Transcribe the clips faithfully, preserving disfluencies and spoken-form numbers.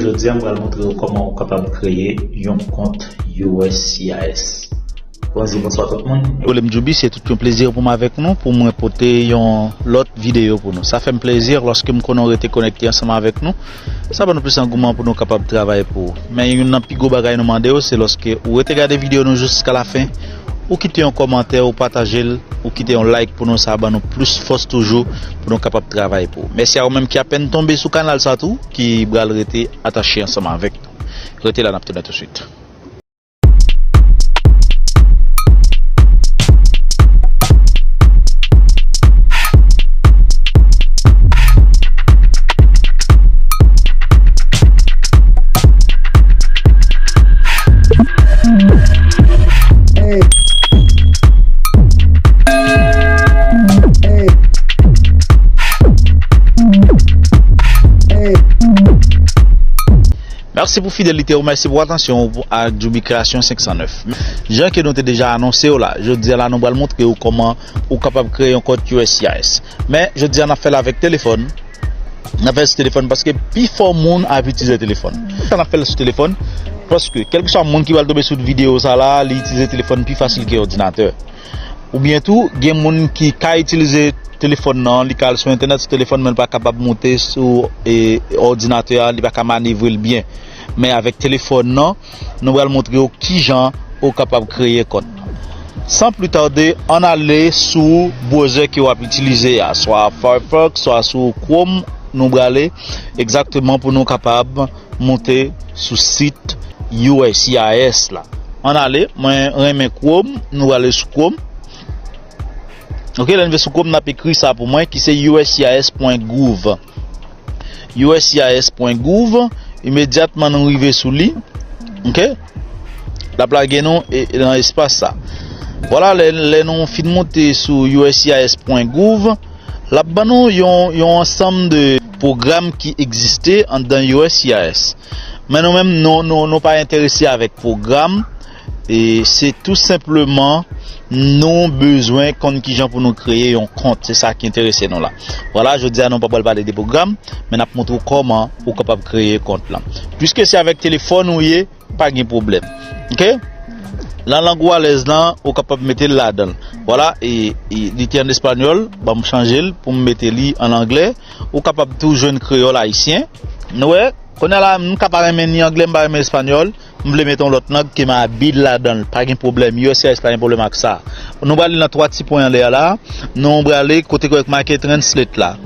Jodi a, m pral montre w kòman ou kapab kreye yon kont U S C I S. Bonjou, bonswa tout moun. Rele m Djoubi, se tout yon plezi pou m avèk nou, pou mwen pote yon lòt videyo pou nou. Sa fè m plezi lòske m konnen w rete konekte ansanm avèk nou. Sa ban nou plis angouman pou nou kapab travay pou ou. Men youn nan pi gwo bagay nou mande w, se lòske ou rete gade videyo nou jiska lafen, ou kite yon kòmantè, ou pataje l, ou kite yon like pou nou, sa ban nou plis fòs toujou pou nou kapab travay pou ou. Mèsi a ou menm ki apèn tonbe sou kanal sa tou, ki pral rete atache ansanm avèk nou. Rete la, n ap tounen tousuit. Mèsi pou fidelite w, mèsi pou atansyon w ak Djoubi Kreasyon senk san nèf. Jan ke nou te deja anonse w la, jodi a la nou pral montre w kòman ou kapab kreye yon kont U S C I S. Men, jodi a n ap fè l avèk telefòn. N ap fè l sou telefòn paske pifò moun ap itilize telefòn. Sa n ap fè l sou telefòn, paske kèlkeswa moun ki pral tonbe sou videyo sa la, li itilize telefòn pi fasil ke òdinatè. Oubyen tou, gen moun ki ka itilize telefòn nan, li ka al sou entènèt sou telefòn, men li pa kapab moute sou, e, òdinatè a, li pa ka manevre l byen. Men avèk telefòn nan, nou pral montre w kijan ou kapab kreye kont. San pli tade, ann ale sou browser ke w ap itilize a, swa Firefox, swa sou Chrome, nou prale egzakteman pou nou kapab moute sou sit U S C I S la. Ann ale, mwen renmen Chrome, nou prale sou Chrome. Ok, lè n rive sou Chrome, n ap ekri sa pou mwen, ki se U S C I S pwen gouv. U S C I S pwen gouv, imedyatman nou rive sou li, ok, l ap lage nou, e, nan espas sa. Vwala, lè, lè nou fin moute sou U S C I S pwen gouv, l ap ban nou yon, yon ansanm de pwogram ki egziste anndan U S C I S. Men nou menm, nou, nou, nou pa enterese avèk pwogram. E se tou senpleman, nou bezwen konn kijan pou nou kreye yon kont. Se sa ki enterese nou la. Vwala, jodi a nou pa pral pale de pwogram, men n ap montre w kòman ou kapab kreye kont lan. Piske se avèk telefòn ou ye, pa gen pwoblèm. Ok? Nan lang ou alèz lan, ou kapab mete l ladan l. Vwala, e, e li te an espanyòl, ban m chanje l pou m mete li an anglè. Ou kapab tou jwenn kreyòl ayisyen. Nou wè, kounye a la, m ka pa renmen ni anglè, m pa renmen espanyòl, m vle mete yon lòt lang ke m abil ladan l, pa gen pwoblèm, U S C I S pa gen pwoblèm ak sa. Nou prale nan twa ti pwen anlè a la, nou prale kote ki make translate la.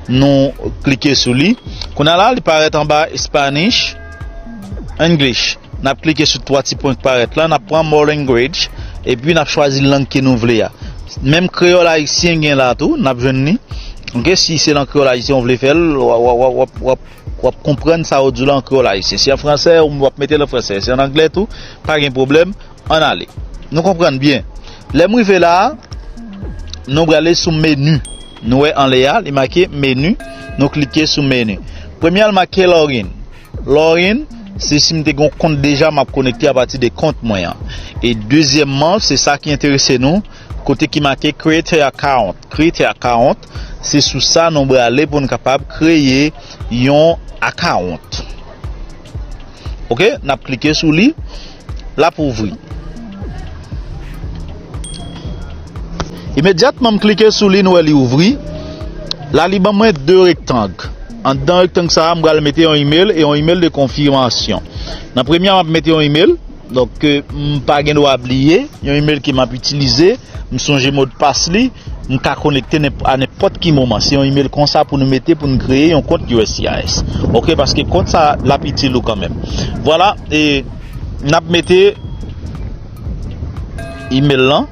Nou klike sou li. Kounye a la, li parèt anba Spanish, English. N ap klike sou twa ti pwen ki parèt la, n ap pran More Language, epi n ap chwazi lang ke nou vle a. Menm kreyòl ayisyen gen la tou, n ap jwenn li. Ok, si se nan kreyòl ayisyen ou vle fè l, w ap, w ap, w ap, w ap, w ap konprann sa yo di w la an kreyòl ayisyen. Si an fransè, w ap mete l an fransè. Si an anglè tou, pa gen pwoblèm. Ann ale. Nou konprann byen. Lè m rive la a, nou prale sou meni. Nou wè anlè a, li make meni. Nou klike sou meni. Premye a, l make login. Login, se si m te gen yon kont deja, m ap konekte apati de kont mwen an. E dezyèmman, se sa ki enterese nou, kote ki make create account. Create account, se sou sa nou prale pou n kapab kreye yon account. Ok, n ap klike sou li, l ap ouvri. Imedyatman m klike sou li, nou wè li ouvri. La, li ban mwen de rektang. Anndan rektang sa a, m pral mete yon email e yon email de konfimasyon. Nan premye a, m ap mete yon email. Donk, ke m pa gen dwa bliye, yon email ke m ap itilize, m sonje modpas li, m ka konekte nenp-, a nenpòt ki moman. Se yon email konsa pou nou mete, pou nou kreye yon kont U S C I S. Ok, paske kont sa, l ap itil ou kanmenm. Vwala, e n ap mete email lan.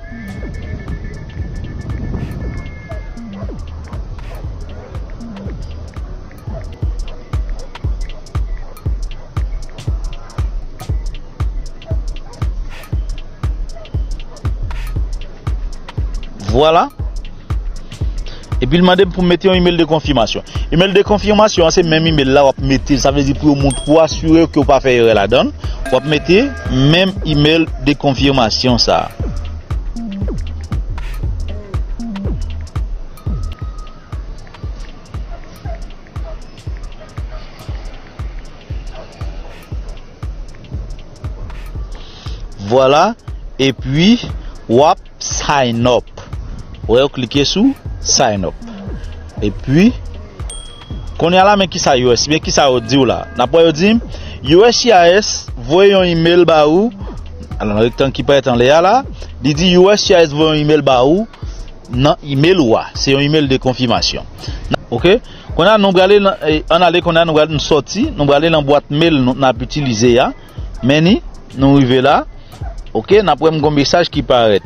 Vwala. Epi l mande m pou m mete yon email de konfimasyon. Email de konfimasyon an, se menm email la w ap mete. Sa vle di pou yo montre w, asire w ke w pa fè erè ladan l. W ap mete menm email de konfimasyon sa a. Vwala. Epi, w ap sign up. Wè, ou klike sou sign up. Epi, kounye a la, men kisa U S, men kisa yo di w la. N ap wè yo di, U S C I S voye yon email ba ou. Alò, nan rektang ki parèt anlè a la, li di U S C I S voye yon email ba ou nan email ou a. Se yon email de konfimasyon. Ok? Kounye a, nou prale nan, eh, ann ale kounye a, nou prale, nou sòti, nou prale nan bwat mail nou, n ap itilize a. Men ni, nou rive la. Ok, n ap wè m gon mesaj ki parèt.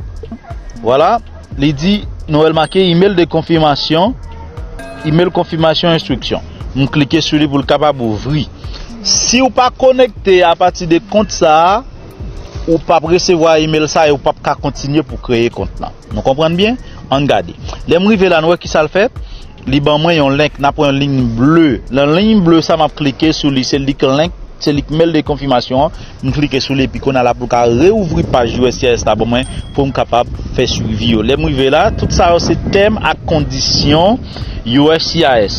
Vwala, li di, nou wè l make email de konfimasyon, email konfimasyon enstriksyon. M klike sou li pou l kapab ouvri. Si w pa konekte apati de kont sa a, ou p ap resevwa email sa a e ou p ap ka kontinye pou kreye kont lan. Nou konprann byen? Ann gade. Lè m rive la, nou wè kisa l fè? Li ban mwen yon link, n ap wè yon liy ble. Nan liy ble sa, m ap klike sou li, se li k link, se li k mail de konfimasyon an. M klike sou li, epi kounye a la pou l ka reouvri paj U S C I S la ban mwen, pou m kapab fè swivi yo. Lè m rive la, tout sa yo se tèm ak kondisyon U S C I S.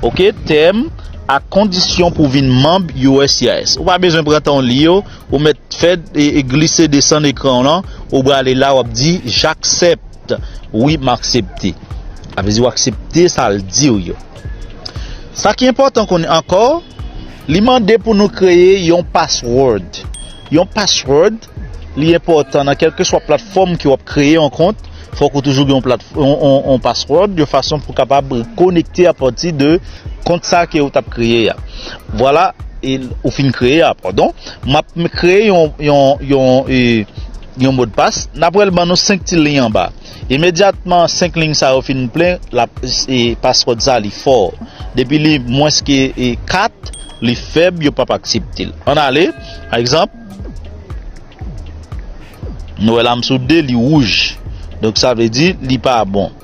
Ok, tèm ak kondisyon pou vin manm U S C I S. Ou pa bezwen pran tan w li yo, ou mèt fè e, e glise desann ekran w lan, ou prale la, w ap di, j'accepte. Wi, m aksepte. Sa vle di w aksepte sa l di w yo. Sa ki enpòtan konnen ankò, li mande pou nou kreye yon password. Yon password, li enpòtan nan kèlkeswa platfòm ke w ap kreye yon kont, fòk ou toujou gen yon plat-, yon, yon, yon password, yon fason pou w kapab konekte apati de kont sa ke ou t ap kreye a. Vwala, e ou fin kreye a, padon. M ap kreye yon, yon, yon, e, yon modpas. N ap wè l ban nou senk ti liy anba. Imedyatman, senk liy sa yo fin plen, l ap, e, password sa li fò. Depi li mwens ke, e, kat, li fèb, yo p ap aksepte l. Ann ale, pa egzanp, nou wè la m sou de, li wouj. Donk, sa vle di, li pa bon.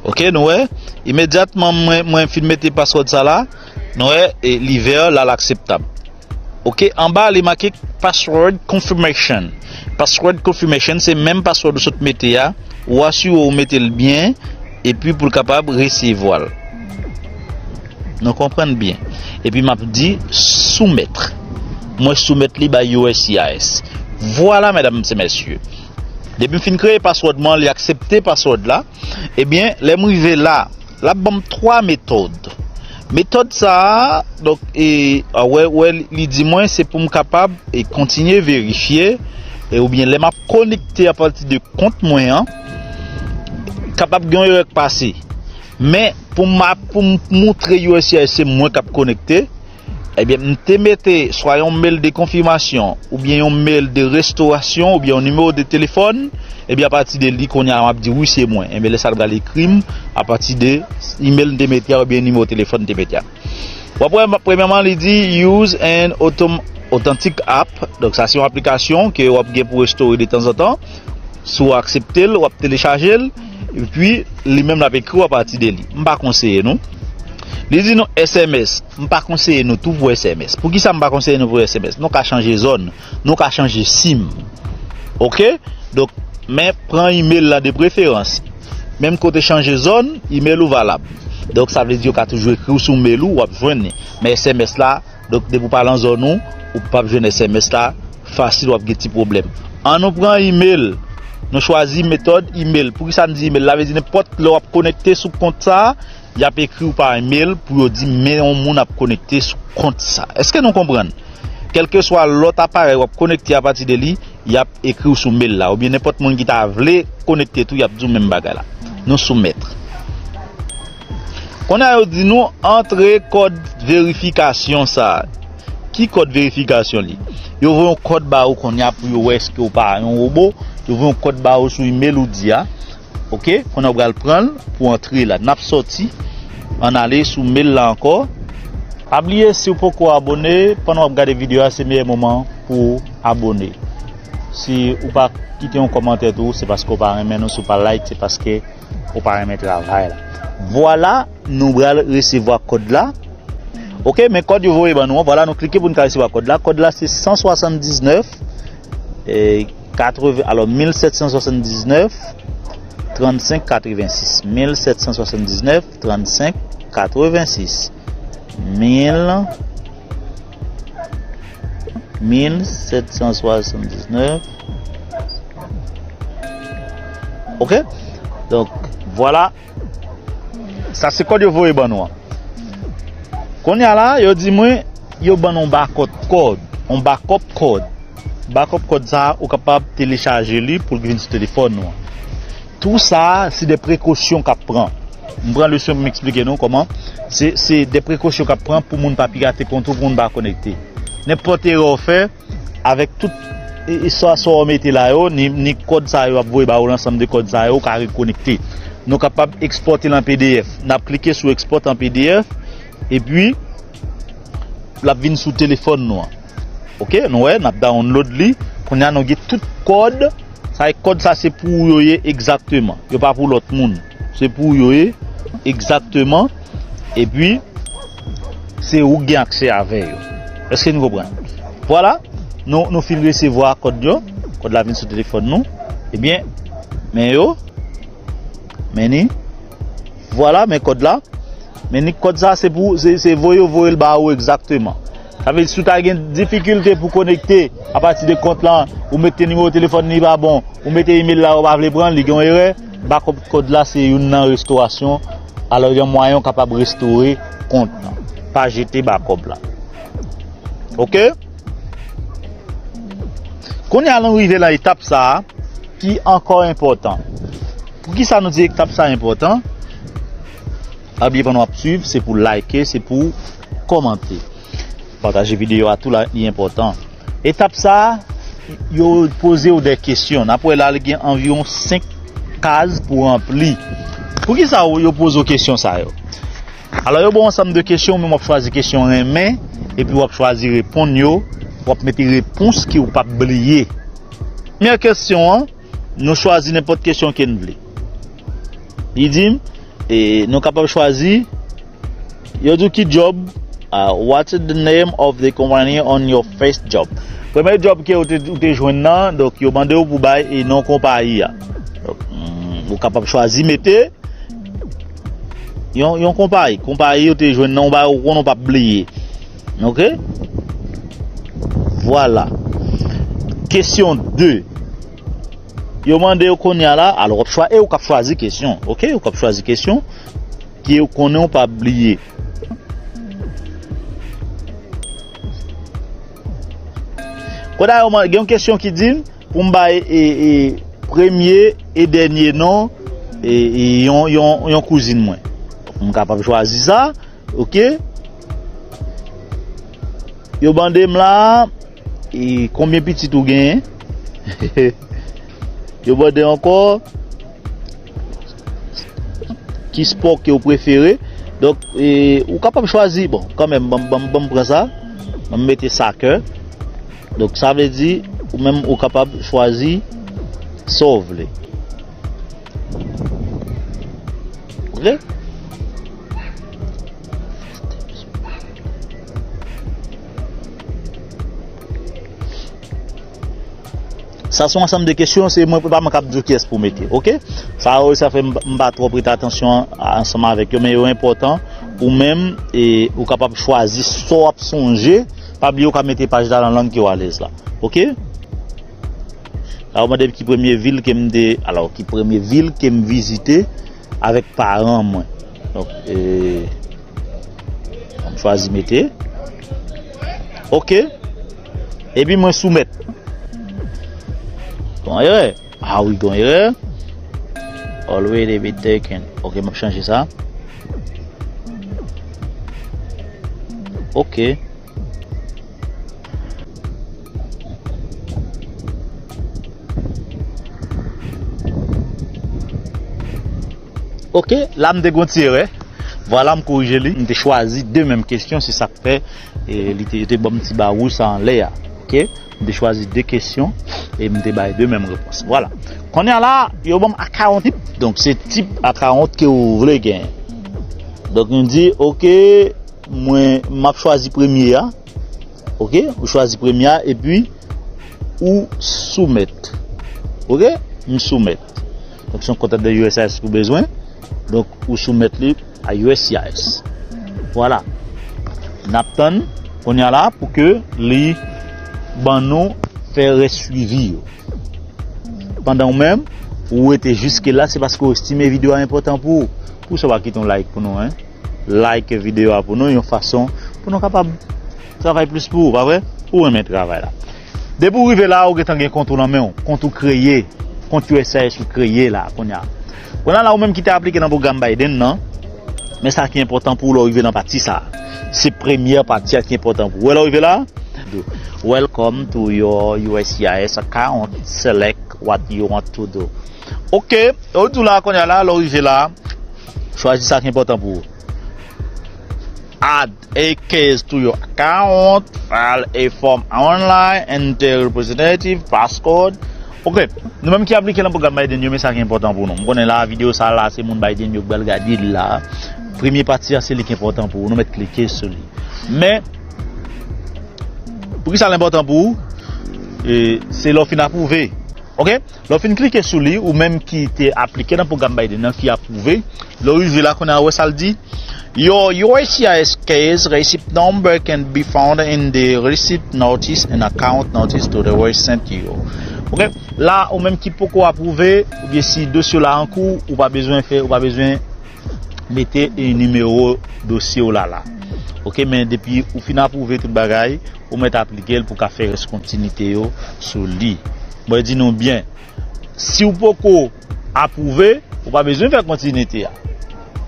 Ok, nou wè, imedyatman mwen, mwen fin mete password sa la, nou wè, e, li vè, la l akseptab. Ok, anba li make password confirmation. Password confirmation, se menm password ou sot mete a, ou asire w mete l byen, epi pou l kapab resevwa l. Nou konprann byen. Epi m ap di soumèt. Mwen soumèt li bay U S C I S. Vwala, medam e mesye. Depi m fin kreye password mwen, li aksepte password la. Ebyen, lè m rive la, l ap ban m twa metòd. Metòd sa a, donk, e, a, wè, wè, li di mwen se pou m kapab, e, kontinye verifye, e, oubyen lè m ap konekte apati de kont mwen an, kapab gen yon erè k pase. Men, pou m ap, pou m moutre U S C I S se mwen k ap konekte, ebyen, m te mete swa yon mail de konfimasyon, oubyen yon mail de restorasyon, oubyen yon nimewo de telefòn, ebyen, apati de li, kounye a, m ap di, wi, se mwen. Ebyen, lè sa l pral ekri m, apati de email m te mete a, oubyen nimewo telefòn m te mete a. W ap wè, premyèman, li di, use an autom-, authentic app. Donk, sa se yon aplikasyon ke w ap gen pou restore de tanzantan. Si w aksepte l, w ap telechaje l, epi li menm l ap ekri w apati de li. M pa konseye nou. Li di nou S M S. M pa konseye nou tou pou S M S. Poukisa m pa konseye nou pou S M S? Nou ka chanje zòn, nou ka chanje sim. Ok? Donk, men pran email la de preferans. Menm kote chanje zòn, email ou valab. Donk, sa vle di yo ka toujou ekri w sou mail ou, w ap jwenn li. Men S M S la, donk, depi w pa nan zòn ou, ou p ap jwenn S M S la, fasil w ap gen ti pwoblèm. An nou pran email, nou chwazi metòd email. Poukisa n di email? Sa vle di nenpòt lè w ap konekte sou kont sa a, y ap ekri w pa email pou yo di men yon moun ap konekte sou kont sa. Èske nou konprann? Kèlkeswa lòt aparèy w ap konekte apati de li, y ap ekri w sou mail la. Oubyen nenpòt moun ki ta vle konekte tou, y ap di w menm bagay la. Nou soumèt. Kounye a yo di nou antre kòd verifikasyon sa a. Ki kòd verifikasyon li? Yo voye yon kòd ba ou kounye a pou yo wè èske ou pa yon wobo. Yo voye yon kòd ba ou sou email ou di a. Ok, kounye a w pral pran l pou antre la. N ap sòti, ann ale sou mail la ankò. Pa bliye, si w poko abone, pandan w ap gade videyo a, se meyè moman pou w abone. Si ou pa kite yon kòmantè tou, se paske w pa renmen nou. Si w pa like, se paske ou pa renmen travay la. Vwala, nou pral resevwa kòd la. Ok, men kòd yo voye ban nou an, vwala, nou klike pou n ka resevwa kòd la. Kòd la se san swasanndiznèf, e, katreven, alò, mil sèt san swasanndiznèf, trannsenk, katrevensis. Mil sèt san swasanndiznèf, trannsenk, katrevensis. Mil, mil sèt san swasanndisnèf. Ok? Donk, vwala. Sa se kòd yo voye ban nou an. Kounye a la, yo di mwen, yo ban nou yon bakòp kòd. Yon bakòp kòd. Bakòp kòd sa a, ou kapab telechaje li pou l vin sou telefòn nou an. Tou sa a, se de prekosyon k ap pran. M pran leson pou m eksplike nou kòman. Se, se de prekosyon k ap pran pou moun pa pirate kont ou, pou moun pa konekte. Nenpòt erè w fè, avèk tout e, e sa, sa w mete la yo, ni, ni kòd sa yo ap voye ba ou, lansanm de kòd sa yo, ou ka rekonekte. Nou kapab ekspòte l an P D F. N ap klike sou ekspòt an P D F, epi l ap vin sou telefòn nou an. Ok, nou wè, n ap download li. Kounye a, nou gen tout kòd. Sa e kòd sa se pou ou yo ye egzakteman. Yo pa pou lòt moun. Se pou ou yo ye egzakteman. Epi, se ou k gen aksè avè yo. Èske nou konprann? Vwala, nou, nou fin resevwa kòd yo. Kòd la vin sou telefòn nou. Ebyen, men yo. Men ni. Vwala, men kòd la. Men ni kòd sa, se pou, se, se voye yo voye l ba ou egzakteman. Sa vle di, si w ta gen difikilte pou konekte apati de kont lan, ou mete nimewo telefòn li pa bon, ou mete imel la, yo pa vle pran, li gen yon erè, bakòp kòd la se youn nan restorasyon. Alò, yon mwayen w kapab restore kont lan. Pa jete bakòp la. Ok? Kounye a, nou rive nan etap sa a ki ankò enpòtan. Poukisa nou di etap sa a enpòtan? Pa bliye pandan w ap swiv, se pou like, se pou kòmante. Pataje videyo a tou la, li enpòtan. Etap sa a, yo poze w de kesyon. N ap wè la, li gen anviwon senk kaz pou ranpli. Poukisa yo poze w kesyon sa yo? Alò, yo ba w ansanm de kesyon, ou menm w ap chwazi kesyon w renmen, epi w ap chwazi reponn yo, w ap mete repons ke w p ap bliye. Premyè kesyon an, nou chwazi nenpòt kesyon ke n vle. Li di m, e, nou kapab chwazi, yo di w ki djòb, ah, what's the name of the company on your first job? Premye djòb ke ou te, ou te jwenn nan, donk yo mande w pou bay e non konpayi a. Donk, mm, ou kapab chwazi mete yon, yon konpayi. Konpayi ou te jwenn nan, ou bay ou konn ou p ap bliye. Ok? Vwala. Kesyon de. Yo mande w kounye a la, alò w ap chwa-, e ou k ap chwazi kesyon, ok? Ou k ap chwazi kesyon ke ou konnen ou p ap bliye. Kounye a yo man-, gen yon kesyon ki di m pou m bay, e, e, premye e dènye non, e, e, yon, yon, yon kouzin mwen. M kapab chwazi sa. Ok. Yo mande m la, e, konbyen pitit ou genyen? Yo mande ankò, ki spò ke w prefere? Donk, e, ou kapab chwazi, bon, kanmenm, ban m, ban m, ban m pran sa. Ban m mete soccer. Donk, sa vle di, ou menm, ou kapab chwazi sa w vle. Ok? Sa se yon ansanm de kesyon, se mwen, pa mwen k ap di w kiyès pou mete, ok? Sa yo, sa fè m, m pa twò prete atansyon ansanm avèk yo, men yo enpòtan. Ou menm, e, ou kapab chwazi sa w ap sonje. Pa bliye, ou ka mete paj la nan lang ke w alèz la, ok? La, yo mande m ki premye vil ke m te, alò, ki premye vil ke m vizite avèk paran mwen. Donk, e, m chwazi mete. Ok. Epi mwen soumèt. Gon erè. Ah wi, gon erè. Already be taken. Ok, m ap chanje sa. Ok. Ok, la m te gon ti erè. Vwala, m korije li. M te chwazi de menm kesyon, se sa k fè, e, li te, yo te ban m ti bawou sa anlè a. Ok, m te chwazi de kesyon e m te bay de menm repons. Vwala. Kounye a la, yo ban m akawont tip. Donk, se tip akawont ke ou vle gen. Donk, nou di, ok, mwen, m ap chwazi premye a. Ok, ou chwazi premye a, epi ou soumèt. Ok, m soumèt. Donk, se yon kont de U S C I S ou bezwen. Donk, ou soumèt li a U S C I S. Vwala. N ap tann, kounye a la, pou ke li, ban nou fè rès swivi yo. Pandan ou menm, ou rete jiske la, se paske ou estime videyo a enpòtan pou ou. Pou sa, w a kite yon like pou nou, hein? Like videyo a pou nou, yon fason pou nou kapab travay plis pou ou, pa vre? Ou renmen travay la. Depi ou rive la, ou gentan gen kont ou nan men w, kont ou kreye, kont U S C I S ou kreye la, kounye a. Kounye a la, ou menm ki te aplike nan pwogram Biden nan, men sa ki enpòtan pou ou lè w rive nan pati sa. Se premyè pati a ki enpòtan pou ou. Wè lè w rive la, Welcome to your U S C I S account. Select what you want to do. Ok, ou di w la kounye a la, lè w rive la, chwazi sa ki enpòtan pou ou. Add a case to your account, file a form online, enter representative, passcode. Ok, nou menm ki aplike nan pwogram Biden yo, men sa ki enpòtan pou nou. M konnen la, videyo sa la, se moun Biden yo k pral gade l la. Premye pati a, se li ki enpòtan pou ou. Nou mèt klike sou li. Men, poukisa l enpòtan pou ou? E, se lè w fin apwouve. Ok? Lè w fin klike sou li, ou menm ki te aplike nan pwogram Biden nan, ki apwouve, lè w rive la, kounye a, wè sa l di? Your U S C I S case receipt number can be found in the receipt notice and account notice to the were sent to you. Ok? La, ou menm ki poko apwouve, oubyen si dosye w la an kou, ou pa bezwen fè, ou pa bezwen mete, e, nimewo dosye w la la. Ok, men depi ou fin apwouve tout bagay, ou mèt aplike l pou ka fè rès kontinite yo sou li. Mwen di nou byen, si w poko apwouve, ou pa bezwen fè kontinite a.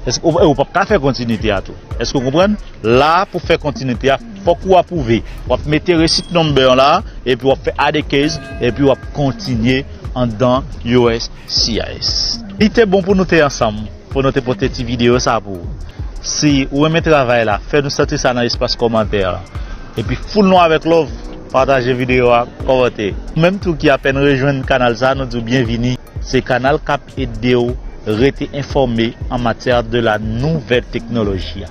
Èske ou, ou p ap ka fè kontinite a tou? Èske w konprann? La, pou fè kontinite a, fòk ou apwouve. W ap mete receipt number la, epi w ap fè add a case, epi w ap kontinye anndan U S C I S. Li te bon pou nou te ansanm, pou nou te pote ti videyo sa pou ou. Si ou renmen travay la, fè nou santi sa nan espas kòmantè a. Epi foul nou avèk love, pataje videyo a, kòmante. Ou menm tou ki apèn rejwenn kanal sa, nou di w byenvini. Se kanal k ap ede w rete enfòme an matyè de la nouvèl teknoloji a.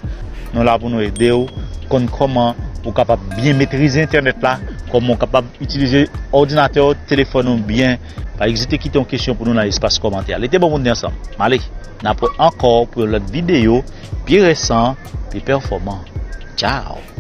Nou la pou nou ede w konn kòman ou kapab byen metrize entènèt la, kòman ou kapab itilize òdinatè w, telefòn ou byen. Pa ezite kite yon kesyon pou nou nan espas kòmantè a. Li te bon pou nou te ansanm. M ale, n ap wè ankò pou yon lòt videyo pi resan, pi pèfòman. Tchao!